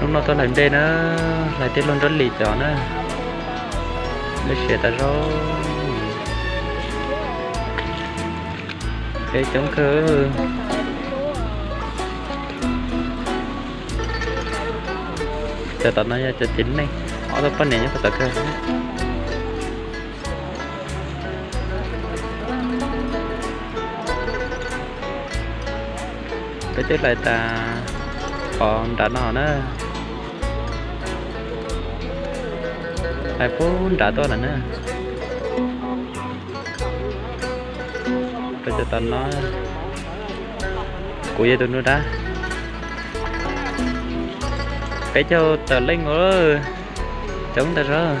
Hnub no tuaj hlais nplej na, hlais tij laug Nruab Lis cov na. Nplej siav tas zog. Peb coob kawg. Cov tom no yog cov txiv neej, ob tug poj niam nyob puag tom kawg. Peb twb hlais tas qhov nram no na. Hlais puag nram tuaj lawm na. Rau cov tom no, kuv yog tus nug dab. Peb caug tawm leej ua, coob ntag zog.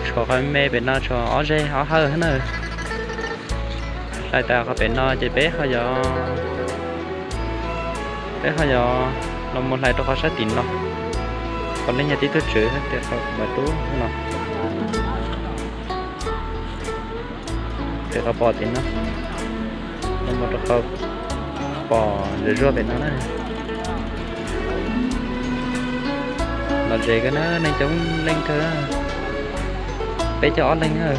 Tshuav qhov me pem no tshuav ob zeg ob hawj na. Hlais tas qhov pem no ces peb ho yog, peb ho yog los mus hlais rau qhov sab tim no, qhov leej yog tib tug tswv tias qhov mas tub no, tias qhov pom tim no, los mus rau qhov pom ntawm zuag pem no na. Los ze kawg na, neeg coob leej kawg, peb caug ob leeg na.